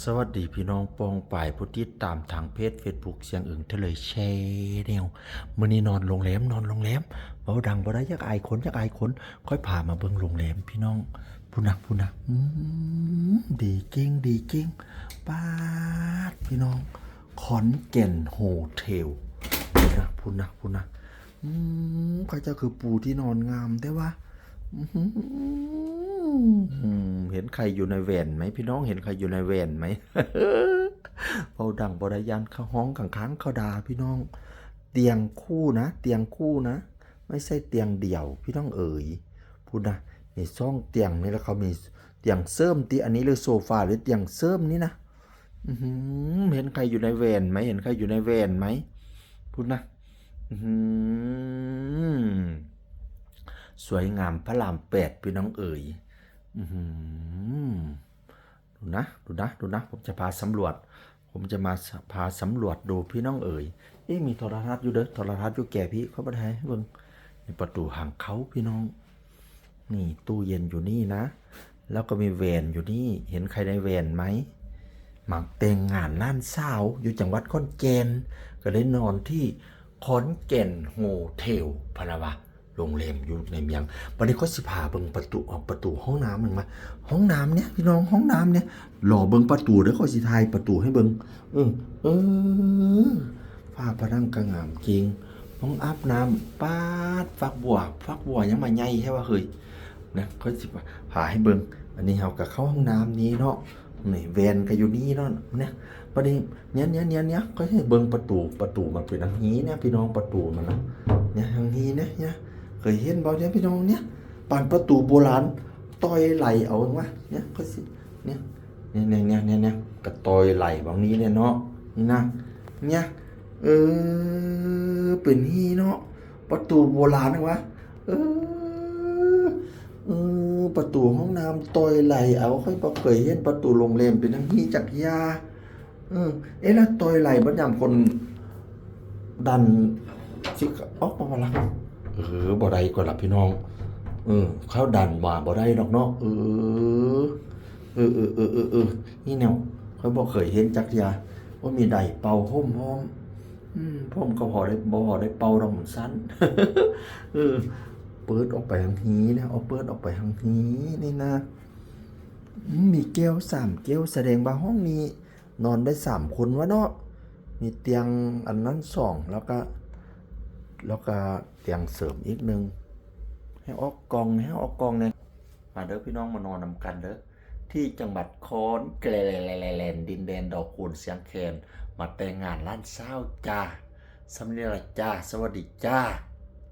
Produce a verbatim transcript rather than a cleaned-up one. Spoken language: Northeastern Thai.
สวัสดีพี่น้องป้องปายผู้ติดตามทางเพจเฟซบุ๊กเสียงอึ่งทะเลแชนแนล มื้อนี้นอนโรงแรม นอนโรงแรม เว้าดังบ่ได้ อยากอายคน อยากอายคน ค่อยพามาเบิ่งโรงแรมพี่น้อง พุ้นนะ พุ้นนะ อืม ดีเก่ง ดีเก่ง ป๊าด พี่น้อง ขอนแก่นโฮเทล พุ้นนะ พุ้นนะ พุ้นนะ อืม เขาเจ้าคือปูที่นอนงามแท้วะ อื้อหือ เห็นใครอยู่ในแว่นไหมพี่น้อง เห็นใครอยู่ในแว่นไหม เว้าดังบ่ได้ ย้านเขาฮ้องข้างๆ เขาด่าพี่น้อง เตียงคู่นะ เตียงคู่นะ ไม่ใช่เตียงเดี่ยว พี่น้องเอ๋ย พุ้นนะ มีสองเตียงนี่ แล้วเขามีเตียงเสริมติ อันนี้หรือโซฟาหรือเตียงเสริมนี่นะ อื้อหือ เห็นใครอยู่ในแว่นไหม เห็นใครอยู่ในแว่นไหม พุ้นนะ อื้อหือ สวยงามพระรามแปด พี่น้องเอ๋ย อื้อหือ ดูนะ ดูนะ ดูนะ ผมจะพาสำรวจ ผมจะมาพาสำรวจดูพี่น้องเอ๋ย เอ๊ะ มีโทรทัศน์อยู่เด้อ โทรทัศน์อยู่แก่พี่ เขาบ่ได้ให้เบิ่ง นี่ประตูทางเข้าพี่น้อง นี่ตู้เย็นอยู่นี่นะ แล้วก็มีแว่นอยู่นี่ เห็นใครในแว่นไหม มาแต่งงานหลานสาวอยู่จังหวัดขอนแก่น ก็เลยนอนที่ขอนแก่นโฮเทล พะนะวะ โรงแรมอยู่ในเมือง บัดนี้ข้อยสิพาเบิ่งประตู ออกประตูห้องน้ำหนึ่งมา ห้องน้ำเนี่ยพี่น้อง ห้องน้ำเนี่ย รอเบิ่งประตูเด้อ ข้อยสิถ่ายประตูให้เบิ่ง เออ เออ ฝาผนังก็งามเก่ง ห้องอาบน้ำ ป๊าด ฝักบัว ฝักบัวยังมาใหญ่แท้วะเฮ้ย นะ ข้อยสิพาให้เบิ่ง อันนี้เฮาก็เข้าห้องน้ำนี้เนาะ นี่แว่นก็อยู่นี่เนาะ เนี่ย บัดนี้ เนี่ย เนี่ย เนี่ย เนี่ย ข้อยให้เบิ่งประตู ประตูมันเป็นอย่างนี้เนี่ย พี่น้อง ประตูมันนะ เนี่ย อย่างนี้เนี่ย เนี่ย เคยเห็นบ่เนี่ย พี่น้อง เนี่ย ปานประตูโบราณ ต่อยไหลเอาวะ เนี่ย ข้อยสิ เนี่ย เนี่ย เนี่ย เนี่ย เนี่ย เนี่ย ก็ต่อยไหลแบบนี้เนี่ยเนาะ นี่นะ เนี่ย เออ เป็นนี่เนาะ ประตูโบราณนะวะ เออ เออ ประตูห้องน้ำต่อยไหลเอา ข้อยบ่เคยเห็นประตูโรงแรมเป็นอย่างนี้จักเทื่อ เออ เอ๊ะ แล้วต่อยไหลบ่ยามคนดันสิออกมาบ่ล่ะ เออ บ่ได้ก็ล่ะพี่น้อง เออ เขาดันมาบ่ได้ดอกเนาะ เออ เออ เออ เออ เออ เออ นี่แนว ข้อยบ่เคยเห็นจักเทื่อ ว่ามีไดร์เป่าผมพร้อม อืม ผมก็พอได้ บ่พอได้เป่าดอกมันสั้น เออ เปิดออกไปทางนี้นะ เอาเปิดออกไปทางนี้นี่นะ อืม มีแก้วสามแก้ว แสดงว่าห้องนี้นอนได้สามคนวะเนาะ มีเตียงอันนั้นสอง แล้วก็ แล้วก็เตียงเสริมอีกหนึ่ง ให้ออกกล่อง ให้ออกกล่องเนี่ย มาเด้อพี่น้อง มานอนนำกันเด้อ ที่จังหวัดขอนแก่น ดินแดนดอกคูณเสียงแคน มาแต่งงานหลานสาวจ้า สำเนียงละจ้า สวัสดีจ้า